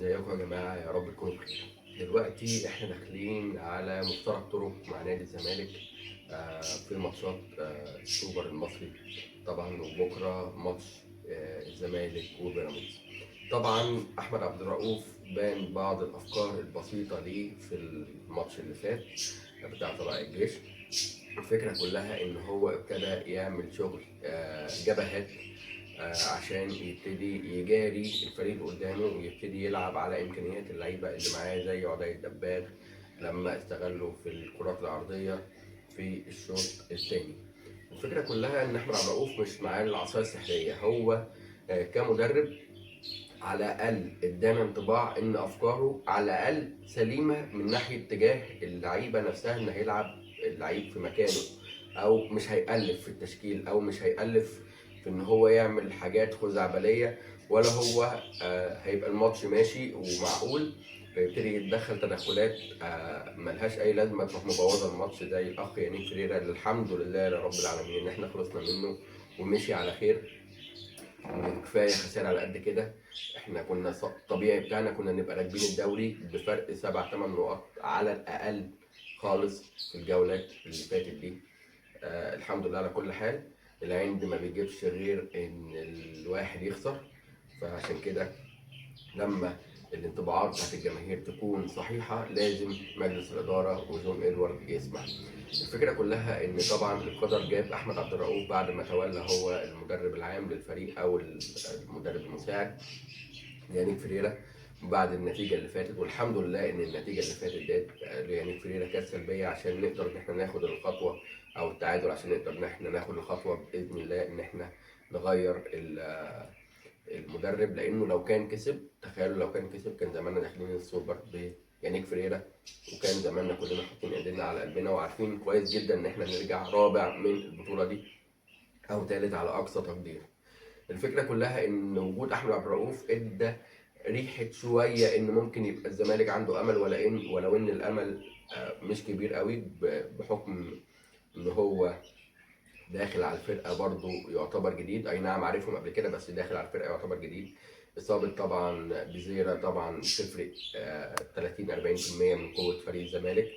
ازيكم يا جماعة؟ يا رب تكونوا بخير. دلوقتي احنا داخلين على مفترق طرق مع نادي الزمالك في ماتشات السوبر المصري طبعا، وبكرة ماتش الزمالك وبيراميدز. طبعا احمد عبد الرؤوف بان بعض الافكار البسيطة ليه في الماتش اللي فات بتاع طلائع الجيش. الفكرة كلها ان هو ابتدى يعمل شغل جبهات عشان يبتدي يجاري الفريق اللي قدامه ويبتدي يلعب على امكانيات اللعيبة اللي معاه، زي عدي الدباغ لما استغلوا في الكرات العرضية في الشوط الثاني. الفكرة كلها ان احمد عبد الرؤوف مش معاه العصاية السحريه، هو كمدرب على الاقل ادانا انطباع ان افكاره على الاقل سليمة من ناحية تجاه اللعيبة نفسها، ان هيلعب اللعيب في مكانه او مش هيألف في التشكيل او مش هيألف في ان هو يعمل حاجات خزعبليه، ولا هو هيبقى الماتش ماشي ومعقول فيبتدي يتدخل تدخلات ملهاش اي لازمه تروح مبوظه الماتش، زي الاخ يانيك فريرا اللي الحمد لله لرب العالمين ان احنا خلصنا منه ومشي على خير، وكفاية خسائر على قد كده. احنا كنا الطبيعي بتاعنا كنا نبقى راكبين الدوري بفرق 7-8 نقط على الاقل خالص في الجولات اللي فاتت دي. الحمد لله على كل حال. العند ما بيجيبش غير ان الواحد يخسر، فعشان كده لما الانطباعات بتاعت الجماهير تكون صحيحة لازم مجلس الإدارة وجون إدوارد يسمع. الفكرة كلها إن طبعا القدر جاب أحمد عبد الرؤوف بعد ما تولى هو المدرب العام للفريق أو المدرب المساعد يانيك فريرا بعد النتيجة اللي فاتت، والحمد لله إن النتيجة اللي فاتت ديت ليانيك فريرا كانت سلبية عشان نقدر إن إحنا ناخد الخطوة أو التعادل، عشان نقدر إن إحنا ناخد الخطوة بإذن الله إن إحنا نغير المدرب، لانه لو كان كسب، تخيلوا لو كان كسب كان زماننا داخلين السوبر بيانيك فريرا، وكان زماننا كلنا حاطين ايدينا على قلبنا وعارفين كويس جدا ان احنا نرجع رابع من البطولة دي او ثالث على اقصى تقدير. الفكرة كلها ان وجود احمد عبد الرؤوف ادى ريحه شوية ان ممكن يبقى الزمالك عنده امل، ولو ان الامل مش كبير قوي بحكم ان هو داخل على الفرقة برضو يعتبر جديد، اي نعم عارفهم قبل كده بس داخل على الفرقة يعتبر جديد. اصابه طبعا بزيرة طبعا تفرق 30-40% من قوة فريق الزمالك.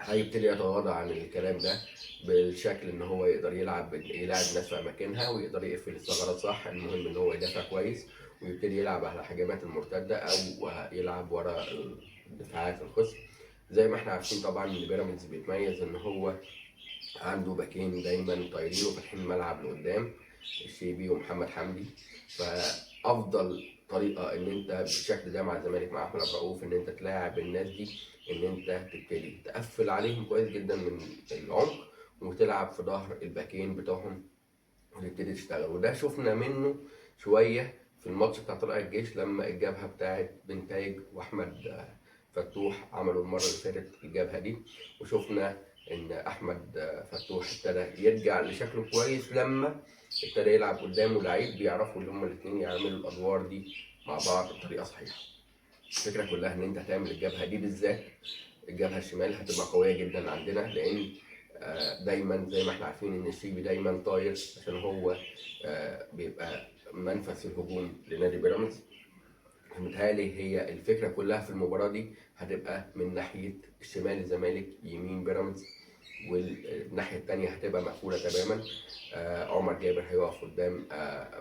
هيبتدي يتغاضى عن الكلام ده بالشكل ان هو يقدر يلعب ناس في اماكنها ويقدر يقفل الثغرات صح. المهم ان هو يدافع كويس ويبتدي يلعب على الهجمات المرتدة او يلعب ورا دفاعات الخصم. زي ما احنا عارفين طبعا ان بيراميدز بيتميز ان هو عنده باكين دايما طايرين وفاتحين الملعب لقدام، الشيبي ومحمد حمدي. فافضل طريقه ان انت بالشكل ده مع الزمالك مع احمد عبد الرؤوف ان انت تلاعب الناس دي، ان انت تبتدي تقفل عليهم كويس جدا من العمق وتلعب في ظهر الباكين بتوعهم وتبتدي تشتغل. وده شفنا منه شوية في الماتش بتاع طلائع الجيش لما الجبهة بتاعت بنتايج واحمد فتوح عملوا المرة اللي فاتت الجبهة دي، وشفنا ان احمد فتوح ابتدى يرجع لشكله كويس لما ابتدى يلعب قدامه لعيب بيعرفوا اللي هما الاثنين يعملوا الادوار دي مع بعض بطريقة صحيحه. الفكرة كلها ان انت هتعمل الجبهة دي بالذات، الجبهة الشمال هتبقى قوية جدا عندنا، لان دايما زي ما احنا عارفين ان الشيبي دايما طاير عشان هو بيبقى منفذ الهجوم لنادي بيراميدز. متهيألي هي الفكرة كلها في المباراة دي هتبقى من ناحية الشمال الزمالك، يمين بيراميدز، والناحية التانية هتبقى مقفولة تماما. عمر جابر هيقف قدام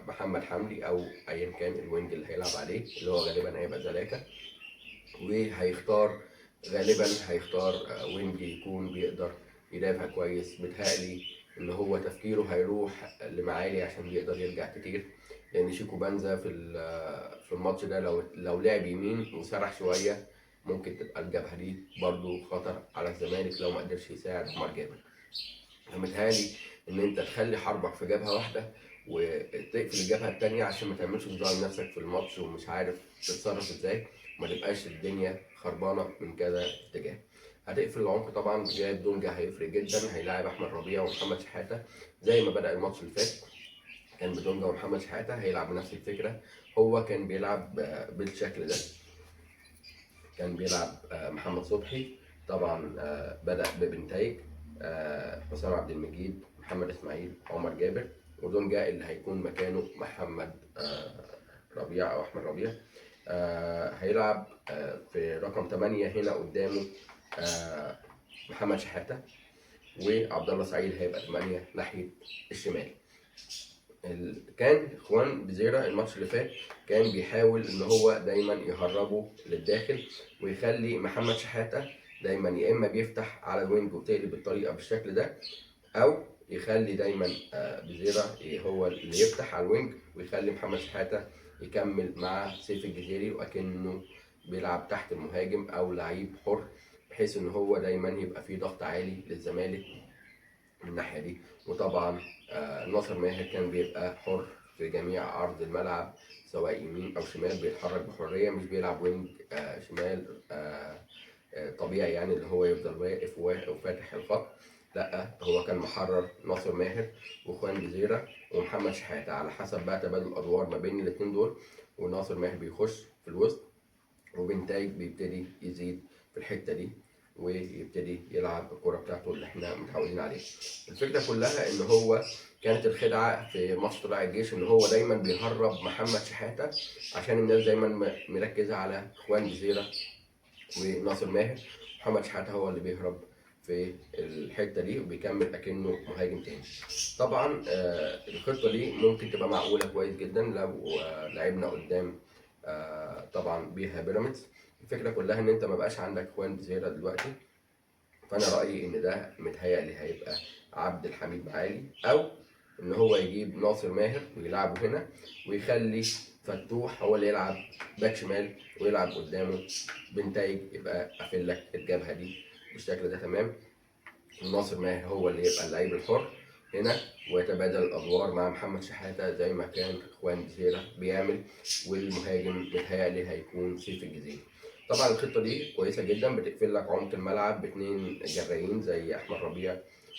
محمد حمدي أو أيا كان ال wing اللي هيلعب عليه اللي هو غالبا هيبقى زلاكا، وهيختار غالبا هيختار wing يكون بيقدر يدافع كويس. بيتهيألي إن هو تفكيره هيروح لمعالي عشان بيقدر يرجع كتير، لأن شيكو بانزا في الماتش ده لو لعب يمين وسرح شوية ممكن تبقى الجبهة دي برضو خطر على الزمالك لو ما قدرش يساعد عمر جابر. فمتهيألي إن أنت تخلي حربك في جبهة واحدة وتقفل الجبهة التانية عشان ما تعملش صداع لنفسك في الماتش ومش عارف تتصرف إزاي، وما تبقاش الدنيا خربانة من كذا اتجاه. هتقفل العمق طبعا بجانب دونجا هيفرق جدا، هيلاعب أحمد ربيع ومحمد شحاتة زي ما بدأ الماتش اللي فات كان بدونجا ومحمد شحاتة، هيلعب بنفس الفكرة. هو كان بيلعب بالشكل ده، كان بيلعب محمد صبحي طبعا، بدأ ببنتايج، حسام عبد المجيد، محمد اسماعيل، عمر جابر، ودونجا اللي هيكون مكانه محمد ربيع او احمد ربيع. هيلعب في رقم 8 هنا قدامه محمد شحاته، وعبد الله سعيد هيبقى 8 ناحية الشمال. كان خوان بيزيرا الماتش اللي فات كان بيحاول ان هو دايما يهربه للداخل ويخلي محمد شحاته دايما يا اما بيفتح على ال wing وتقلب الطريقة بالشكل ده، او يخلي دايما بيزيرا هو اللي يفتح على ال wing ويخلي محمد شحاته يكمل مع سيف الجزيري وأكنه بيلعب تحت المهاجم او لعيب حر، بحيث ان هو دايما يبقى فيه ضغط عالي للزمالك من الناحية دي. وطبعا ناصر ماهر كان بيبقى حر في جميع عرض الملعب سواء يمين او شمال، بيتحرك بحرية، مش بيلعب wing شمال طبيعي يعني اللي هو يفضل واقف وفاتح الخط، لا هو كان محرر ناصر ماهر وخوان بيزيرا ومحمد شحاته على حسب بقى تبادل الادوار ما بين الاثنين دول. وناصر ماهر بيخش في الوسط وبنتايج بيبتدي يزيد في الحتة دي ويبتدي يلعب الكرة بتاعته اللي احنا متعودين عليها. الفكرة كلها ان هو كانت الخدعه في ماتش طلائع الجيش ان هو دايما بيهرب محمد شحاته عشان الناس دايما مركزه على خوان بيزيرا وناصر ماهر، محمد شحاته هو اللي بيهرب في الحتة دي وبيكمل اكنه مهاجم تاني. طبعا الخطة دي ممكن تبقى معقولة كويس جدا لو لعبنا قدام طبعا بيها بيراميدز. الفكرة كلها ان انت ما بقاش عندك خوان بيزيرا دلوقتي، فانا رايي ان ده متهيألي هيبقى عبد الحميد معالي، او ان هو يجيب ناصر ماهر ويلعبه هنا ويخلي فتوح هو اللي يلعب back شمال ويلعب قدامه بنتايج، يبقى قافل لك الجبهة دي بالشكل ده تمام. وناصر ماهر هو اللي يبقى اللعيب الحر هنا ويتبادل الادوار مع محمد شحاته زي ما كان خوان بيزيرا بيعمل، والمهاجم متهيألي هيكون سيف الجزيري. طبعا الخطة دي كويسة جدا، بتقفل لك عمق الملعب باثنين جرايين زي احمد ربيع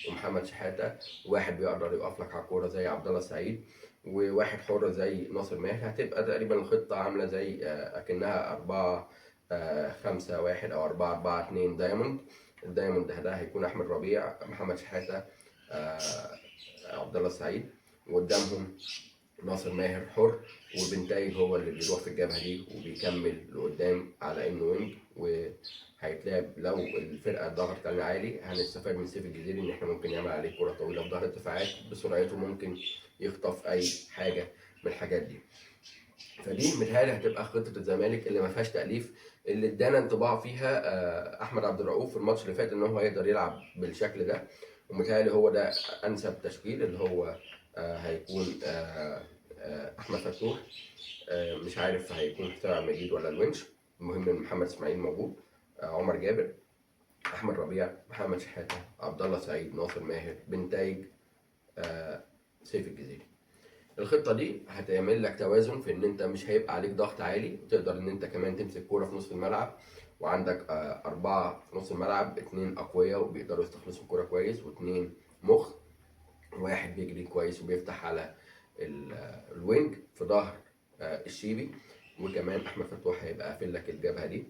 ومحمد شحاته، واحد بيقدر يقف لك على الكورة زي عبد الله سعيد، وواحد حر زي ناصر ماهر. هتبقى تقريبا الخطة عامله زي اكنها 4-5-1 او 4-4-2 diamond. ال diamond ده هيكون احمد ربيع، محمد شحاته، عبد الله السعيد، وقدامهم ناصر ماهر حر، وبنتايج هو اللي بيروح في الجبهة دي وبيكمل لقدام على انه wing، وهيتلعب لو الفرقة ضغطت علينا عالي هنستفاد من سيف الجزيري ان احنا ممكن نعمل عليه كره طويلة في ظهر الدفاعات بسرعته، ممكن يخطف اي حاجة من الحاجات دي. فدي متهيألي هتبقى خطه الزمالك اللي ما فيهاش تأليف، اللي ادانا انطباع فيها احمد عبد الرؤوف في الماتش اللي فات ان هو هيقدر يلعب بالشكل ده، ومتهيألي هو ده انسب تشكيل اللي هو هيكون احمد فتوح، مش عارف هيكون حسام مجيد ولا الونش، المهم ان محمد اسماعيل موجود، عمر جابر، احمد ربيع، محمد شحاته، عبد الله سعيد، ناصر ماهر، بنتايج، سيف الجزيري. الخطة دي هتعمل لك توازن في ان انت مش هيبقى عليك ضغط عالي، تقدر ان انت كمان تمسك كورة في نص الملعب، وعندك 4 في نص الملعب، 2 اقوياء وبيقدروا يستخلصوا الكورة كويس، و2 مخ، واحد بيجري كويس وبيفتح على ال wing في ظهر الشيبي، وكمان احمد فتوح هيبقى قافل لك الجبهة دي،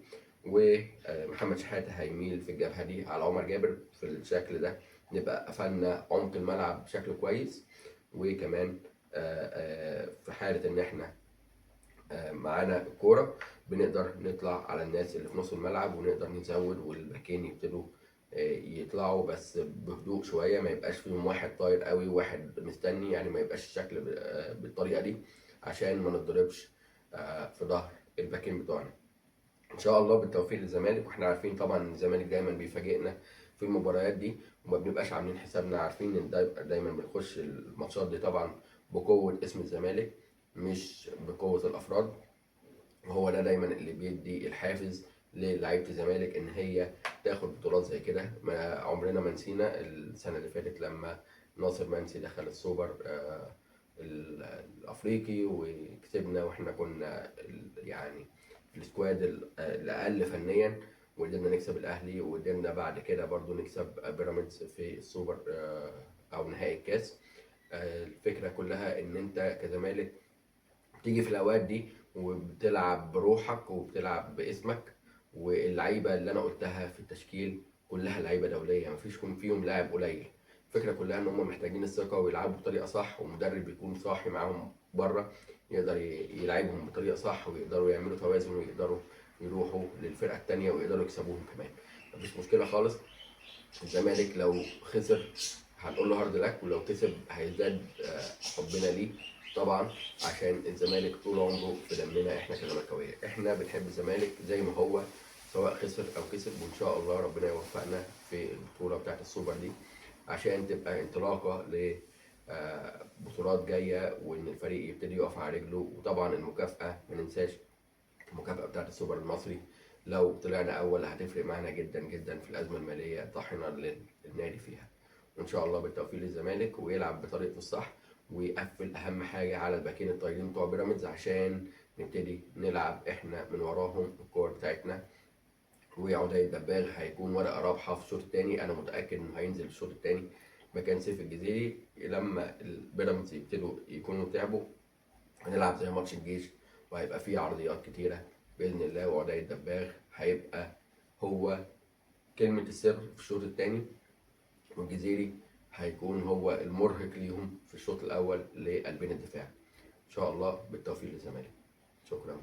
ومحمد شحاته هيميل في الجبهة دي على عمر جابر. في الشكل ده نبقى قفلنا عمق الملعب بشكل كويس، وكمان في حاله ان احنا معانا الكورة بنقدر نطلع على الناس اللي في نص الملعب ونقدر نزود، والباكين يبتدوا يطلعوا بس بهدوء شوية، ما يبقاش فيهم واحد طاير قوي وواحد مستني، يعني ما يبقاش الشكل بالطريقة دي عشان ما نتضربش في ظهر الباكين بتوعنا. ان شاء الله بالتوفيق للزمالك، واحنا عارفين طبعا ان الزمالك دايما بيفاجئنا في المباريات دي وما بنبقاش عاملين حسابنا، عارفين ان دايما بنخش الماتشات دي طبعا بقوة اسم الزمالك مش بقوة الافراد، وهو ده دايما اللي بيدي الحافز للعيبة الزمالك ان هي تاخد بطولات زي كده. ما عمرنا ما نسينا السنة اللي فاتت لما ناصر منسي دخل السوبر الافريقي وكسبنا، واحنا كنا يعني في ال squad الاقل فنيا، وقدرنا نكسب الاهلي، وقدرنا بعد كده برضو نكسب بيراميدز في السوبر او نهائي الكاس. الفكرة كلها ان انت كزمالك بتيجي في الاوقات دي وبتلعب بروحك وبتلعب باسمك، واللعيبة اللي انا قلتها في التشكيل كلها لعيبة دولية، مفيش فيهم لاعب قليل. الفكرة كلها ان هم محتاجين الثقة ويلعبوا بطريقة صح، ومدرب يكون صاحي معاهم بره يقدر يلعبهم بطريقة صح، ويقدروا يعملوا توازن، ويقدروا يروحوا للفرقة الثانية ويقدروا يكسبوهم كمان. مفيش مشكلة خالص. الزمالك لو خسر هنقول له hard luck، ولو كسب هيزداد حبنا ليه طبعا، عشان الزمالك طول عمره في دمنا احنا كزملكاويه، احنا بنحب الزمالك زي ما هو سواء خسر او كسب. وان شاء الله ربنا يوفقنا في البطولة بتاعت السوبر دي عشان تبقى انطلاقة ل بطولات جاية، وان الفريق يبتدي يقف على رجله. وطبعا المكافاة ما ننساش المكافاة بتاعت السوبر المصري، لو طلعنا اول هتفرق معانا جدا جدا في الازمة المالية الطاحنه اللي النادي فيها. وان شاء الله بالتوفيق للزمالك، ويلعب بطريقته الصح، ويقفل اهم حاجة على الباكين الطايرين بتوع بيراميدز عشان نبتدي نلعب احنا من وراهم الكور بتاعتنا. وعدي الدباغ هيكون ورقة رابحه في الشوط الثاني، انا متاكد انه هينزل الشوط الثاني مكان سيف الجزيري. لما البيراميدز يبتدوا يكونوا تعبوا هنلعب زي ماتش الجيش، وهيبقى فيه عرضيات كتيرة باذن الله، وعدي الدباغ هيبقى هو كلمة السر في الشوط الثاني، والجزيري هيكون هو المرهق ليهم في الشوط الاول لقلبين الدفاع. ان شاء الله بالتوفيق للزمالك. شكرا.